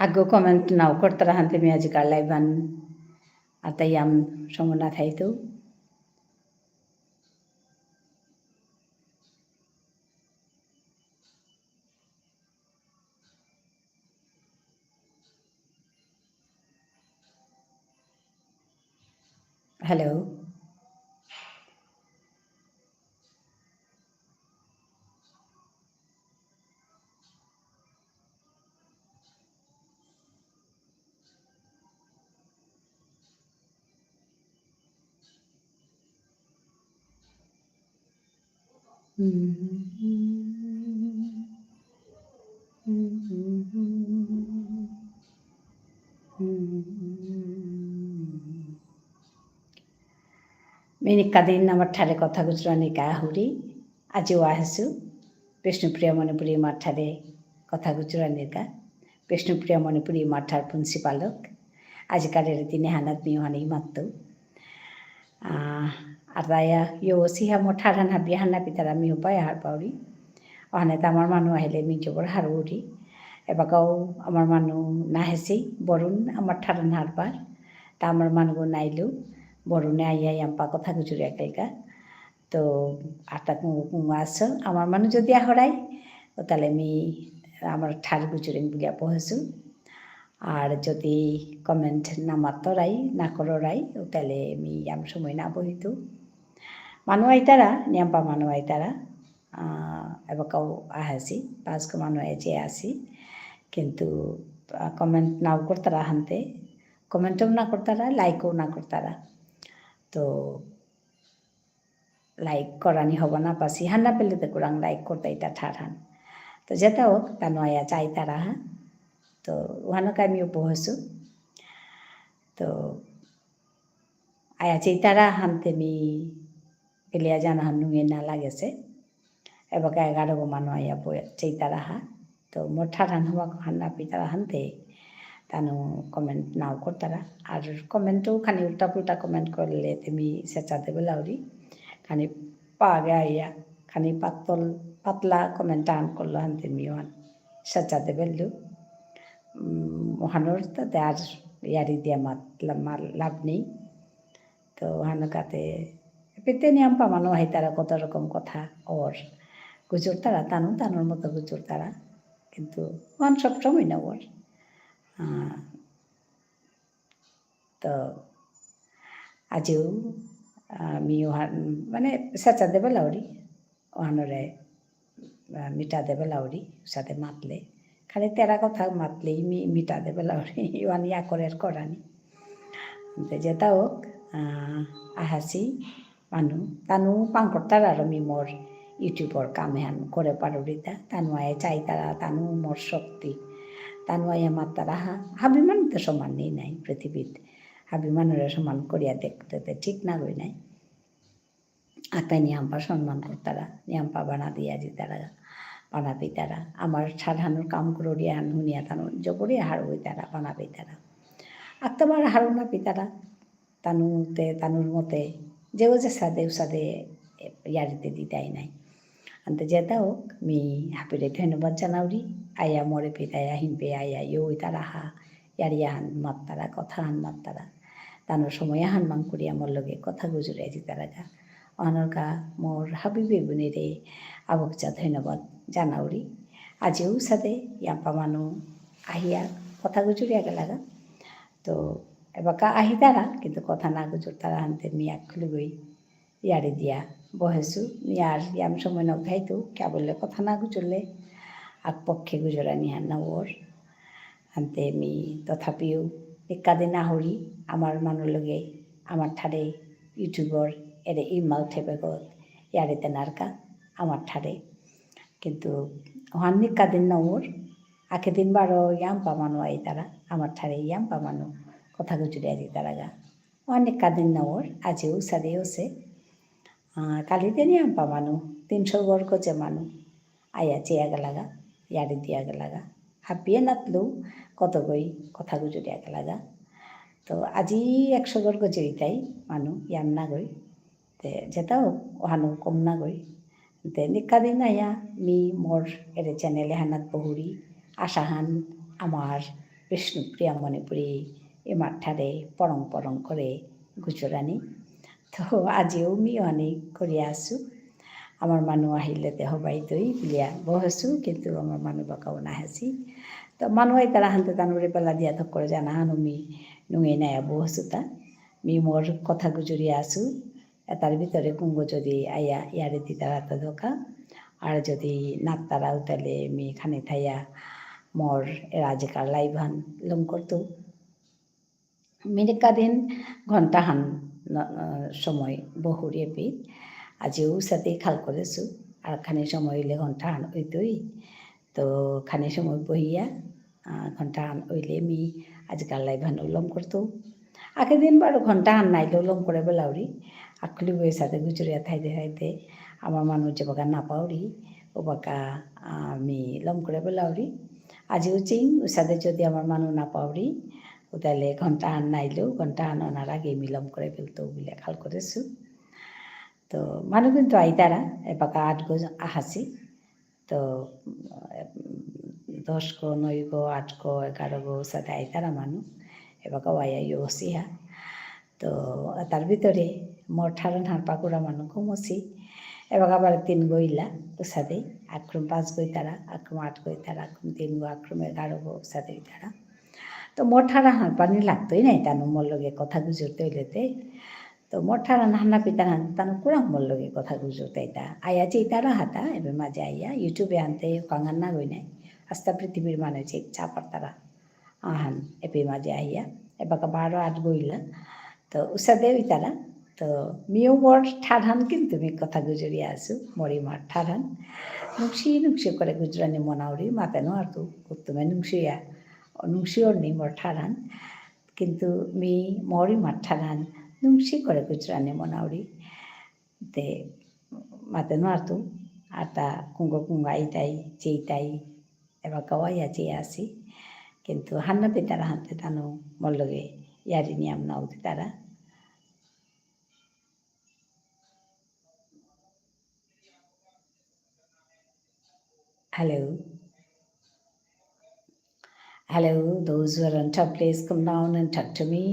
আগো comment নাও করতারা হানতে মি আজিকার live আন। আর তাই আম সময় না থাইতো। Hello. মি নিকাদিন আমার ঠারে কথা গুজরানিকা আহুরি, আজিও আহেসু, বিষ্ণুপ্রিয়া মণিপুরী মার ঠারে কথা গুজরানিকা। বিষ্ণুপ্রিয়া মণিপুরী মার ঠার principal ক। আজিকার এরে দিনে হানাত মি ওহানেই মাত্তু। আহ, আর দায়া, ইয়ো, সিহা মোর ঠারহান হাবি হান না পিতারা মি উপায় হার পাউরি। ওহানে তা আমার মানু আহিলে মি জবর হারৌরি। এবাকাও আমার মানু না হেসি, বরুণ আমার ঠারহান হারপার। তা আমার মানু নাইলু, বরুণে আইয়া ইয়াম্পা কথা গুজুরিয়া গেলগা। তো, আতা কুঙ কুঙ আসো, আমার মানু যদি আহরাই, ও তাহলে মি আমার ঠার গুজুরিং বুলিয়া পহেসু। আর যদি comment না মাতরাই, না কররাই, ও তাহলে মি ইয়াম সময় না বহিতু। মানু আইতারা, নিয়াম্পা মানু আইতারা, আহ, এবাকাও আহাসি, পাঁচগো মানু আইয়া যে আসি। কিন্তু, আহ, comment নাও করতারা হানতে, comment ও না করতারা, like ও না করতারা। তো, like করানি হবা না পাসি, হান না পেলে তো কুরাং like করতাইতা ঠারহান। তো যেতা হোক, তানু আয়া চাইতারা হা। তো ওহানকা মি উপহসু। তো আয়া চাইতারা হানতে মি পেলিয়া জানা হান নুঙে না লাগেসে। এবাকা এগারোগো মানু আয়া বয়া চাইতারা হা। তো মোর ঠারহান হবা হান না পিতারা হানতে, তানু comment নাও করতারা। আর comment ও খানি উল্টা পুল্টা comment করলে তে মি সেচা দেবে লাউরি। খানি পাগে আইয়া, খানি পাতল, পাতলা comment আন করলো হানতে মি ওহান সেচা দেবে লু। উম, ওহানর তাতে আর ইয়ারি দিয়া মাত, মা-, লাভ নেই। তো হানকাতে, পেতে নিয়াম্পা মানু আহিতারা কত রকম কথা ওর। গুজুরতারা, তানু তানুর মতো গুজুরতারা। কিন্তু ওহান সব সময় না ওর। আহ, তো আজিও, আহ, মি ওহান, মানে, সেচা দেবে লাউরি। ওহানরে, আহ, মিটা দেবে লাউরি, সাথে মাতলে। খালি তেরা কথা মাতলেই মি-, মিটা দেবে লাউরি, ওহান ইয়া করে আর করানি। তে যেতা হোক, আহ, আহাসি মানু, তানু পাং করতারা আর মি মোর YouTube র কাম এহান করে পারুরিতা, তানু আয়া চাইতারা, তানু মোর শক্তি, তানু আয়া মাততারা হা, হাবি মানু তো সমান নেই নাই পৃথিবীত, হাবি মানুরে সমান করিয়া দেখতে তে ঠিক না গই নাই। আতাই নিয়াম্পা সম্মান করতারা, নিয়াম্পা বানা দিয়া জিতারা, বানা পিতারা। আমার ঠারহানর কাম করুরিয়া হান হুনিয়া তানু জবরিয়া হারৌ হইতারা, বানা পিতারা। আত্মাবার হারৌ না পিতারা, তানুতে, তানুর মতে, যেও যে সাদে উসাদে ইয়ারিতে দিতাই নাই। আনতে যেতা হোক, মি হাবিরে ধন্যবাদ জানাউরি, আয়া মোরে পিতায়া হিনপে আয়া ইয়ো ইতারা হা, ইয়ারি আহান মাত্তারা, কথা আহান মাত্তারা। তানুর সময় আহান মাংকুরিয়া মোর লগে কথা গুজুরিয়া জিতারাগা। অনরকা মোর হাবি বেবুনিরে আবকচা ধন্যবাদ জানাউরি। আজিও সাদে ইয়াম্পা মানু আহিয়া কথা গুজুরিয়া গেলাগা। তো এবাকা আহিতারা, কিন্তু কথা না গুজুরতারা হানতে মি আকখুলুগই ইয়ারি দিয়া বহেসু, মি আর ইয়াম সময় না উঠাইতু, কিয়া বুললে কথা না গুজুরলে, আকপক্ষে গুজুরানি হান না ওর। হানতে মি তথাপিও একাদিন আহুরি, আমার মানু লগে, আমার ঠারে, YouTuber, এরে ইমাল ঠেপে গত, ইয়ারি তেনারকা, আমার ঠারে। কিন্তু ওহান নিকাদিন না ওর, আকেদিন বারো ইয়াম্পা মানু আইতারা, আমার ঠারে ইয়াম্পা মানু কথা গুজুরিয়া জিতারাগা। অনেক কাদিন না ওর, আজি উসাদে ওসে। আহ, কালি দিন ইয়াম্পা মানু, তিনশো গর গজে মানু, আয়া চেয়া গেলাগা, ইয়ারি দিয়া গেলাগা। হাবিয়ে নাতলু, কত গই, কথা গুজুরিয়া গেলাগা। তো আজি একশো গর গজে ইতাই মানু, ইয়াম না গই। তে যেতাও ওহানো কম না গই। তে নিকাদিন আয়া মি মোর এরে channel এহানাত বহুরি আশাহান আমার বিষ্ণুপ্রিয়া মণিপুরী ইমার ঠারে পরং পরং করে গুজরানি। তো আজিও মি অহানি করিয়া আসু। আমার মানু আহিলে তে হবাই দই বুলিয়া বহসু, কিন্তু আমার মানু বাকাও না হাসি। তো মানু আইতারা হানতে তানুরে বেলা দিয়া থক করে জানা হানু মি নুঙে নায়া বহসুতা। মি মোর কথা গুজরিয়া আসু। এতার ভিতরে কুঙ্গ যদি আয়া ইয়ারি দিতারা তো ধোকা। আর যদি নাকতারা উতালে মি খানি থাইয়া মোর এর আজিকার live হান লম করতু। মিনিকা দিন ঘন্টা হান ন-, ন-, সময় বহুরি এপি। আজিও উসাদে খাল করেসু। আর খানি সময় হইলে ঘন্টা হান হইতই। তো খানি সময় বহিয়া, আহ, ঘন্টা হান হইলে মি আজিকার live হান লম করতু। আগে দিন বারো ঘন্টা হান নাইলেও লম করে বেলাউরি। আকলি বয়ে সাথে গুজরিয়া থাইতে থাইতে আমার মানু যে বাকা না পাউরি, ও বাকা, আহ, মি লম করে বেলাউরি। আজিও চিং, উসাদে যদি আমার মানু না পাউরি, উতালে ঘন্টা হান নাইলেও, ঘন্টা হান অনার আগে মি লম করে বেলতু বুলে খাল করেসু। তো মানু কিন্তু আইতারা, এবাকা আটগো আহাসি। তো, উম, দশগো, নয়গো, আটগো, এগারোগো, সাদে আইতারা মানু। এবাকা ওয়াইয়া ইয়োসিহা। তো, তার ভিতরে মোর ঠারহান হারপা করা মানু কমসি। এবাকা আবার তিনগো ইলা, উসাদে, আক্রম পাঁচগো ইতারা, আক্রম আটগো ইতারা, আক্রম তিনগো, আক্রম এগারোগো, উসাদে ইতারা। তো মোর ঠারহান হারপানি লাগতই নাই, তানু মোর লগে কথা গুজরতে হইলেতে। তো মোর ঠারহান হারনা পিতারা তানু কুরাং মোর লগে কথা গুজরতে ইতা। আয়া চেইতারা হাতা, এবে মাঝে আইয়া, YouTube এ আনতে কাঙান না গই নাই। আস্তা পৃথিবীর মানু চেই চা পারতারা। আহান, এপি মাঝে আইয়া। এবাকা বারো আটগো ইলা। তো উসাদে ইতারা। তো মিও মোর ঠারহান কিন্তু মি কথা গুজরিয়া আসু, মোর ইমার ঠারহান। নুংসি নুংসি করে গুজরানি মনাউরি, মাতে নো আর তু, উত্তমে নুংসিয়া। নুংসি অর নি মোর ঠারহান। কিন্তু মি মোর ইমার ঠারহান নুংসি করে গুজরানি মনাউরি। তে মাতে নো আর তু, আতা কুঙ্গ কুঙ্গ আইতাই, চেইতাই, এবাকাও আয়া চেয়া আসি। কিন্তু হারনা পিতারা হানতে তানু মোর লগে ইয়ারি নিয়াম না উদিতারা। Hello. Hello, those who are on top, please come down and talk to me.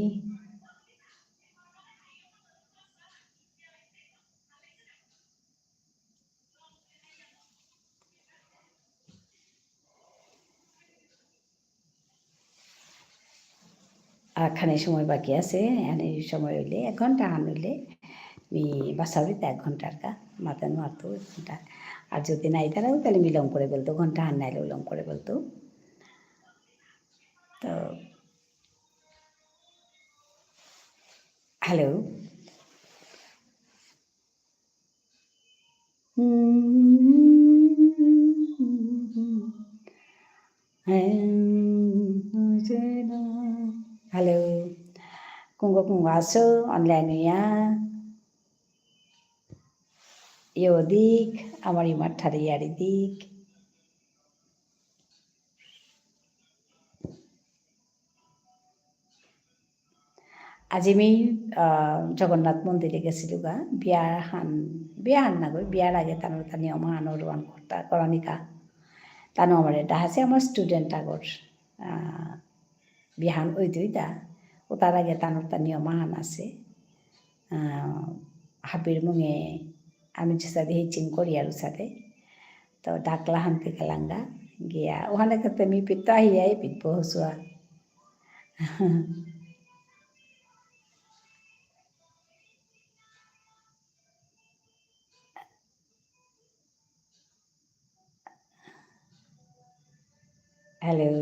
আর খানি সময় বাকি আছে, এহানি সময় হইলে, এক ঘন্টা হান হইলে, মি বাসাউরিতে এক ঘন্টার কা, মাতে নো আর তু এক ঘন্টা। আর যদি নাই তারা, তাহলে মি লম করে বেলতু, ঘন্টা হান নাইলে লম করে বেলতু। তো, hello. Hello. কুঙ্গ কুঙ্গ আসো, online ইয়া। ইয়ো দিক, আমার ইমার ঠারে ইয়ারি দিক। আজি মি, আহ, জগন্নাথ মন্দিরে গেসিলুগা, বিয়াহান, বিয়াহান নাগই, বিয়ার আগে তানুর তা নিয়ম আহান অরুয়ান করতা, করানিকা। তানু আমারে ডাহাসে আমার student আগর, আহ, বিয়াহান ওই দুইটা, ও তার আগে তানুর তা নিয়ম আহান আছে। আহ, হাবির মুঙে আমি যেসাদে হিচিং করি আর উসাদে। তো ডাকলা হানতে গেলাঙ্গা গিয়া। ওখানে করতে মি পিত্ত আহিয়া এপিত বহসুয়া। Hello.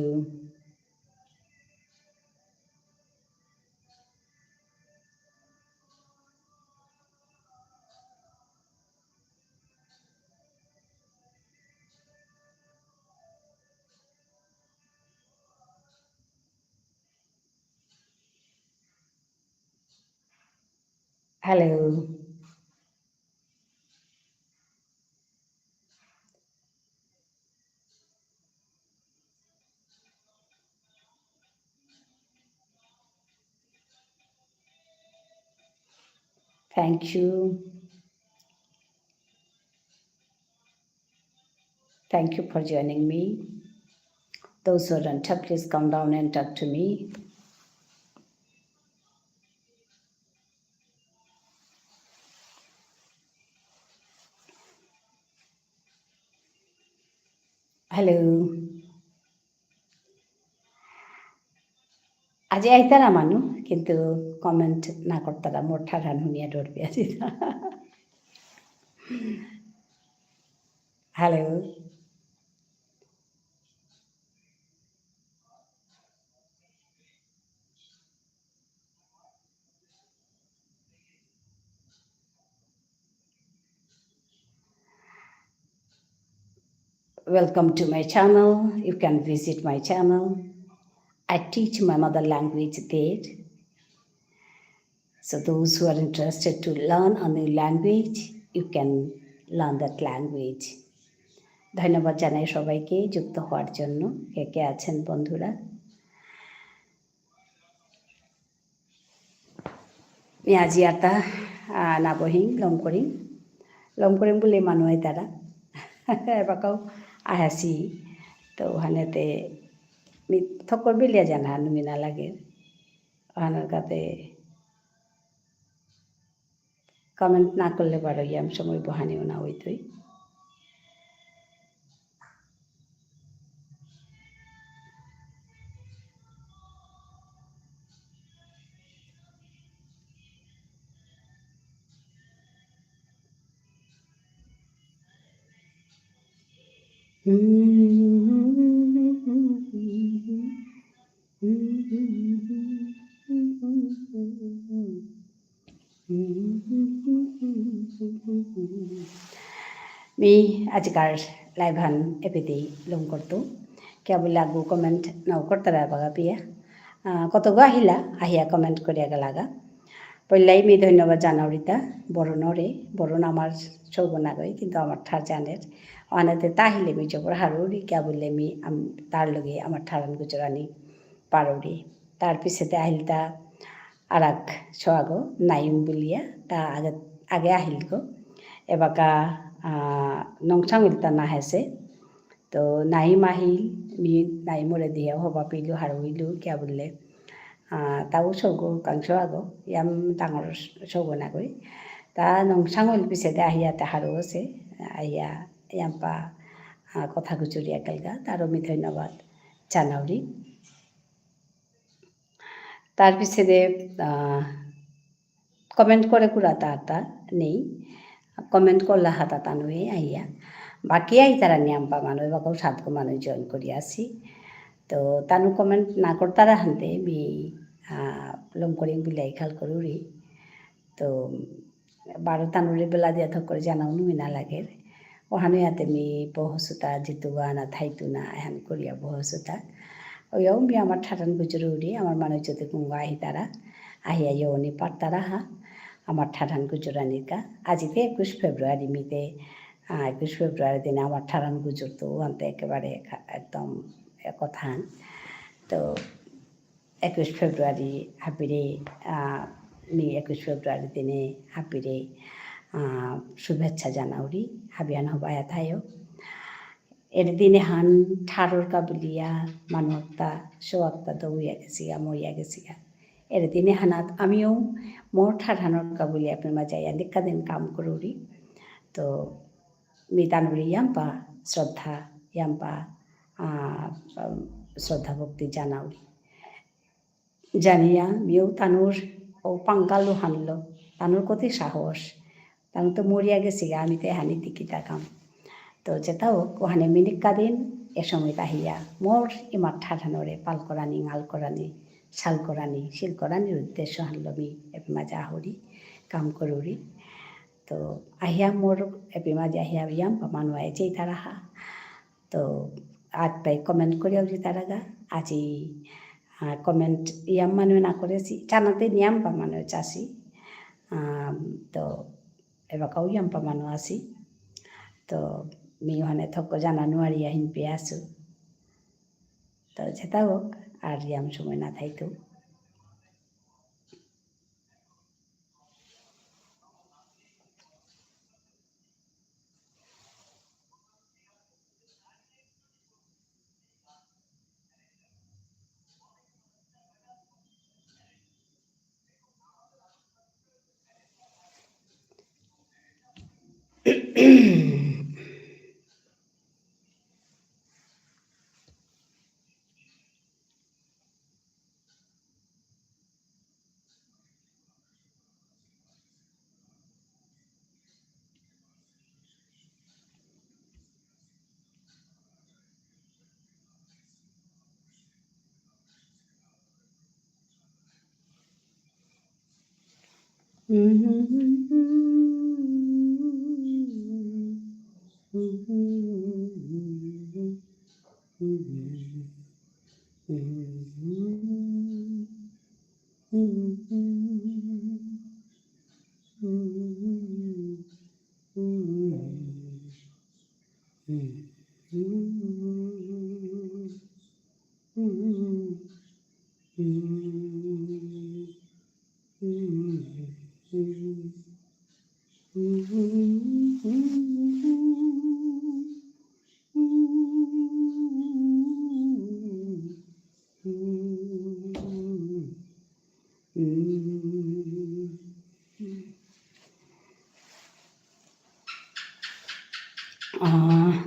Hello. Thank you. Thank you for joining me. Those who are on top, please come down and talk to me. Hello. আজি আইতারা মানু, কিন্তু comment না করতারা, মোর ঠারহান হুনিয়া ডর পেয়া যিতা। Hello. Welcome to my channel. You can visit my channel. I teach my mother language there. So those who are interested to learn a new language, you can learn that language. ধন্যবাদ জানাই সবাইকে যুক্ত হওয়ার জন্য, কে কে আছেন বন্ধুরা। মি আজি আতা, আহ, না বহিং, লমকরিং। লমকরিং বুলে মানু আইতারা। এবাকাও আহাসি। তো ওহানেতে মি থকর বিলিয়া জানা নুমি না লাগে। ওহানর কাতে comment না করলে বারো ইয়াম সময় বহানিও না হইতই। মি আজিকার live হান এপেইতেই লম করতু। কিয়া বুলে আগু comment নাও করতারা বাগা পিয়া। আহ, কতগো আহিলা, আহিয়া comment করিয়া গেলাগা। পইলাই মি ধন্যবাদ জানাউরিতা, বরুণরে, বরুণ আমার সৌগ নাগই, কিন্তু আমার ঠার জানের। অনেতে তা আহিলে মি জবর হারৌরি, কিয়া বুলে মি আম-, তার লগে আমার ঠারহান গুজরানি পারৌরি। তার পিছেতে আহিলতা আরাক সৌগ, নাইম বুলিয়া, তা আগে, আগে আহিলগো। এবাকা, আহ, নংসাং ইলতা না হেসে। তো নাইম আহিল, মি নাইমরে দিয়া হবা পিলু হারৌইলু, কিয়া বুলে, আহ, তাও সৌগ, কাং সৌগ, ইয়াম ডাঙর সৌগ নাগই। তা নংসাং ইল পিছেতে আহিয়া তা হারৌ আসে, আহিয়া ইয়াম্পা, আহ, কথা গুজরিয়া গেলগা, তারও মি ধন্যবাদ জানাউরি। তার পিছেতে, আহ, comment করে কুরা তা তা নেই। Comment করলা হাতা তানুয়ে আইয়া। বাকি আইতারা নিয়াম্পা মানু, এবাকাও সাতগো মানু join করি আসি। তো তানু comment না করতারা হানতে মি, আহ, লম করিং বিলাই খাল করুরি। তো বারো তানুরে বেলা দিয়া থক করে জানাও নুমি না লাগে। ওহানো ইয়াতে মি বহসুতা জিতুগা না থাইতু না এহান করিয়া বহসুতা। ওয়াও মি আমার ঠারহান গুজরুরি, আমার মানু যদি কুঙ্গ আহিতারা, আহিয়া ইয়নি পারতারা হা, আমার ঠারহান গুজরানিকা। আজিতে একুশ ফেব্রুয়ারি মিতে, আহ, একুশ ফেব্রুয়ারি দিনে আমার ঠারহান গুজরতু, আনতে একেবারে একা-, একদম এ কথাহান। তো একুশ ফেব্রুয়ারি হাবিরে, আহ, মি একুশ ফেব্রুয়ারি দিনে হাবিরে, আহ, শুভেচ্ছা জানাউরি, হাবিয়ান হবায়া থায়ো। এরে দিন এহান ঠারর কা বুলিয়া মানু আক্তা, সৌ আক্তা দৌয়া গেসিগা, মরিয়া গেসিগা। এরে দিন এহানাত আমিও মোর ঠারহানর কা বুলিয়া এপেই মাঝে আইয়া নিকা দিন কাম করুরি। তো মি তানুরে ইয়াম্পা শ্রদ্ধা, ইয়াম্পা, আহ, শ্রদ্ধা ভক্তি জানাউরি। জানিয়া মিউ তানুর ও পাঙ্গালু হানলো, তানুর কতি সাহস, তানু তো মরিয়া গেসিগা, আমি তো এহানি টিকি থাকাম। তো যেতা হোক, ওহানে মি নিকা দিন এ সময় আহিয়া, মোর ইমার ঠারহানরে পাল করানি, ঙাল করানি, সাল করানি, সিল করানির উদ্দেশ্য হানলো মি এপেই মাঝে আহুরি, কাম করুরি। তো আহিয়া মোর এপেই মাঝে আহিয়া ইয়াম্পা মানু আইয়া চেইতারা হা। তো আগ পাই comment করিয়া উঠি তারাগা। আজি, আহ, comment ইয়াম মানু না করেসি। চানাতে নিয়াম্পা মানু চাসি। আম, তো এবাকাও ইয়াম্পা মানু আসি। তো মি ওহানে থক জানা নুয়ারিয়া হিনপে আসু। তো যেতা হোক, আর ইয়াম সময় না থাইতু। আহ,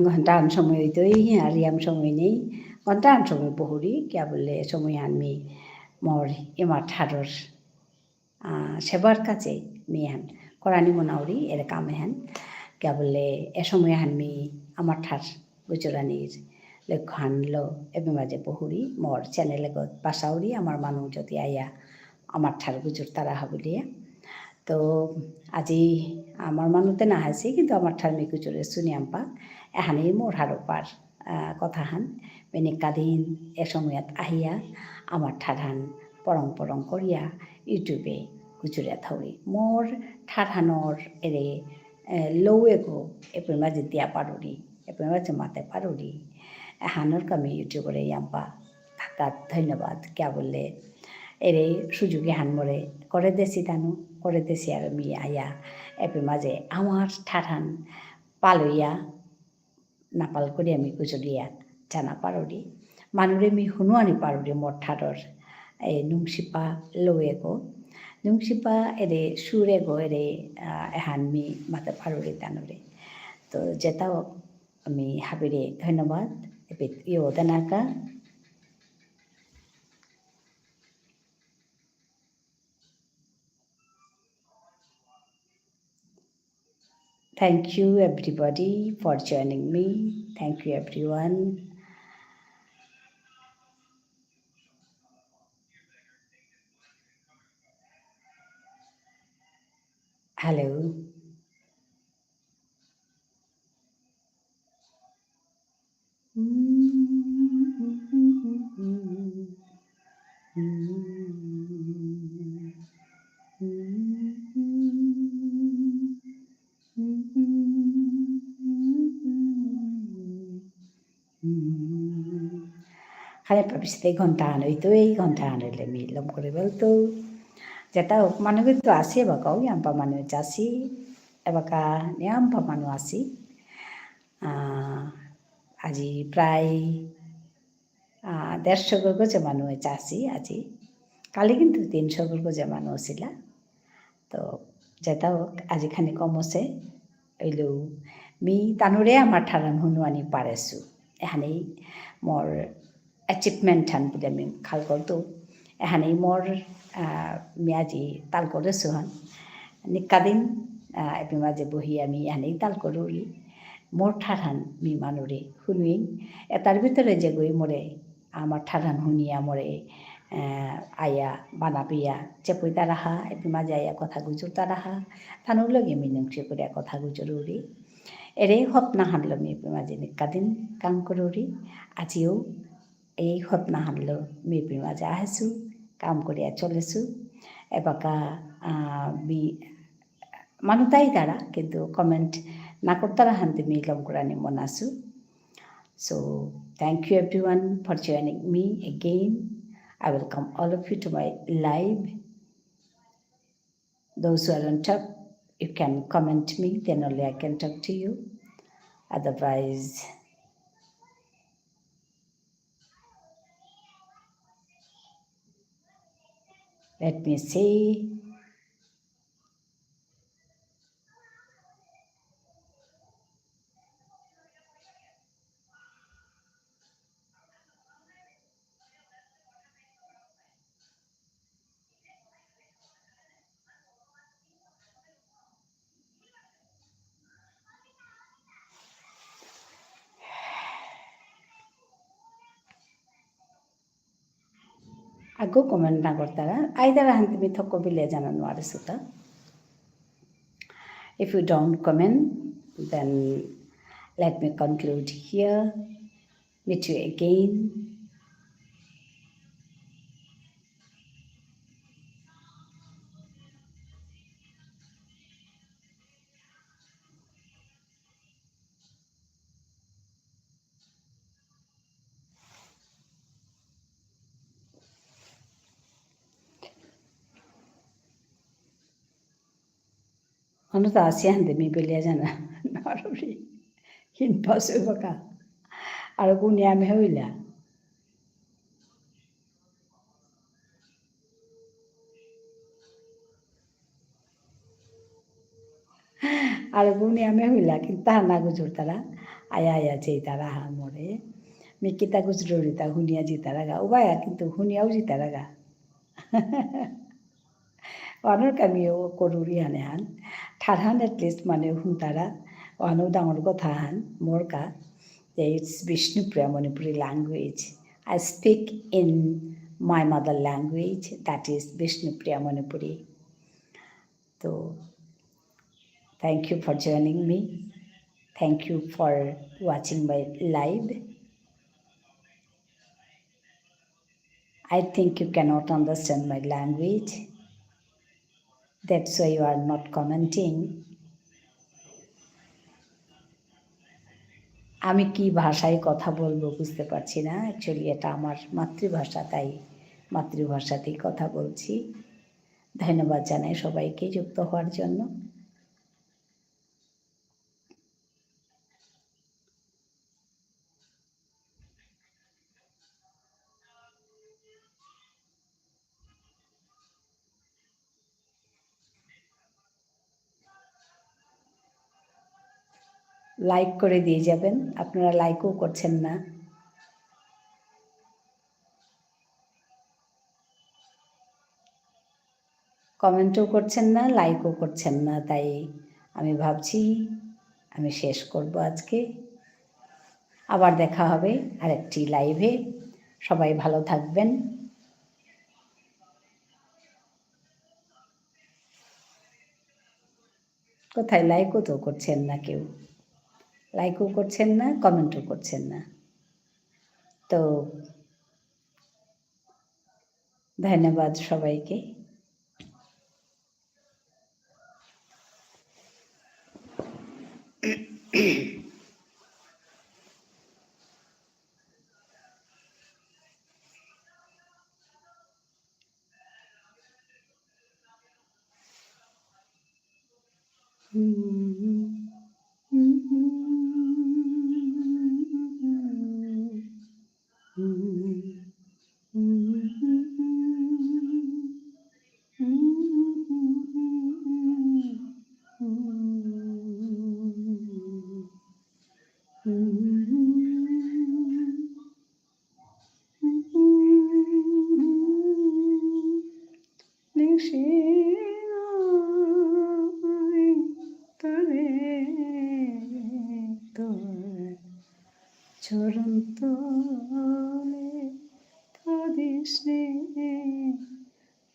ঘন্টাহান সময় হইতই, আর ইয়াম সময় নেই। ঘন্টাহান সময় বহুরি, কিয়া বুললে সময়হান মি মোর ইমার ঠারর, আহ, সেবার কাছে মিহান করানি মনাউরি, এরে কামেহান। কিয়া বুললে এ সময়হান মি আমার ঠার গুজরানির লক্ষ্যহানলো এপি মাঝে বহুরি, মোর channel এগত পাসাউরি, আমার মানু যদি আয়া আমার ঠার গুজুরতারা হা বুলিয়া। তো আজি আমার মানুতে না হাসি, কিন্তু আমার ঠার মি গুজুরেসু নিয়াম্পা, এহানেই মোর হারোপার, আহ, কথাহান, মি নিকাদিন এ সময়ত আহিয়া আমার ঠারহান পরং পরং করিয়া YouTube এ গুজুরিয়া থাউরি। মোর ঠারহানর এরে, এ, লৌয়েগো এপি মাঝে দিয়া পারুরি। এপেমা জমাতে পারুরি। এহানর কামি YouTube রে ইয়াম্পা থাকাত ধন্যবাদ। কিয়া বুললে, এরে সুযোগ এহান মোরে করে দেসি তানু, করে দেসি আর মি আয়া। এপেমা যে আমার ঠারহান পালইয়া, নাপাল করি আমি কুচলিয়া জানা পারুরি। মানুরে মি হুনুয়ানি পারুরি মোর ঠারর। এ নুংসিপা লৌয়েগো। নুংসিপা এরে সুরেগো এরে, আহ, এহান মি মাতে পারুরি তানুরে। তো যেতাও আমি হাবিরে ধন্যবাদ। এপিত ইয়ো দেনাকা। Thank you everybody for joining me. Thank you everyone. Hello. খালি ভাবিসিতে ঘন্টাহান হইতো, এই ঘন্টাহান হইলে মি লম করে বলতো। যেতা হোক, মানু কিন্তু আসি এবাকাও, ইয়াম্পা মানু চাসি, এবাকা নিয়াম্পা মানু আসি। আহ, আজি প্রায়, আহ, দেড়শো গর গজে মানু চাসি আজি। কালি কিন্তু তিনশো গর গজে মানু আসিলা। তো, যেতা হোক, আজি খানি কম আছে। হইলেও, মি তানুরে আমার ঠারহান হুনুয়ানি পারেসু। এহানেই মোর achievement হান বুলে মি খাল করতো। এহানেই মোর, আহ, মি আজি তাল করেসু হান। নিকাদিন, আহ, এপি মাঝে বহি আমি এহানেই তাল করুরি। মোর ঠারহান মি মানুরে হুনুইং। এতার ভিতরে যেগই মোরে আমার ঠারহান হুনিয়া মোরে, আহ, আয়া বানাপিয়া চেপুইতারাহা, এপি মাঝে আয়া কথা গুজুরতারাহা, তানুর লগে মি নুংসি করিয়া কথা গুজুরুরি। এরে হপনাহানলো মি এপি মাঝে নিকাদিন কাম করুরি। আজিও এই হপনাহানলো মি এপি মাঝে আহেসু, কাম করিয়া চলেসু। এবাকা, আহ, মি মানু তাই তারা, কিন্তু comment না করতারা হানতে মি লম করানি মনাসু। So, thank you everyone for joining me again. I welcome all of you to my live. Those who are on top, you can comment me, then only I can talk to you. Otherwise, let me see. আগো comment না করতারা, আইতারা হানতে মি থক বিলে জানা নোয়ারে সুতা। If you don't comment, then let me conclude here. Meet you again. অনুতা আসিয়া হানতে মি বেলিয়া জানা। নারুরি। হিন পাসু বাকা। আর গুনিয়া মে হইলা। আর গুনিয়া মে হইলা, কিন্তু তাহা না গুজুরতারা, আয়া আয়া চেইতারা হা মোরে। মি কিতা গুজুরিতা হুনিয়া জিতারাগা, উবায়া কিন্তু হুনিয়াও জিতারাগা। ওয়ানোর কামিও করুরি হানে হান, ঠারহান at least মানে হুনতারা, ওয়ানো ডাঙর কথা হান, মোর কা, যে it's Bishnupriya Manipuri language. I speak in my mother language, that is Bishnupriya Manipuri. So, thank you for joining me. Thank you for watching my live. I think you cannot understand my language. That's why you are not commenting. আমি কি ভাষায় কথা বলবো বুঝতে পারছি না। Actually, এটা আমার মাতৃভাষা, তাই মাতৃভাষাতেই কথা বলছি। ধন্যবাদ জানাই সবাইকে যুক্ত হওয়ার জন্য। Like করে দিয়ে যাবেন, আপনারা like ও করছেন না। Comment ও করছেন না, like ও করছেন না, তাই আমি ভাবছি আমি শেষ করব আজকে। আবার দেখা হবে আরেকটি live এ। সবাই ভালো থাকবেন। কোথায় like ও তো করছেন না কেউ, like ও করছেন না, comment ও করছেন না। তো ধন্যবাদ সবাইকে। নিশিনাই তরে তোর চরণ তলে তদিসে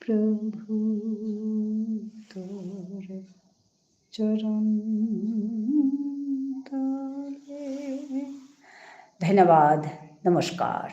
প্রভু তোর চরণ তলে। ধন্যবাদ, নমস্কার।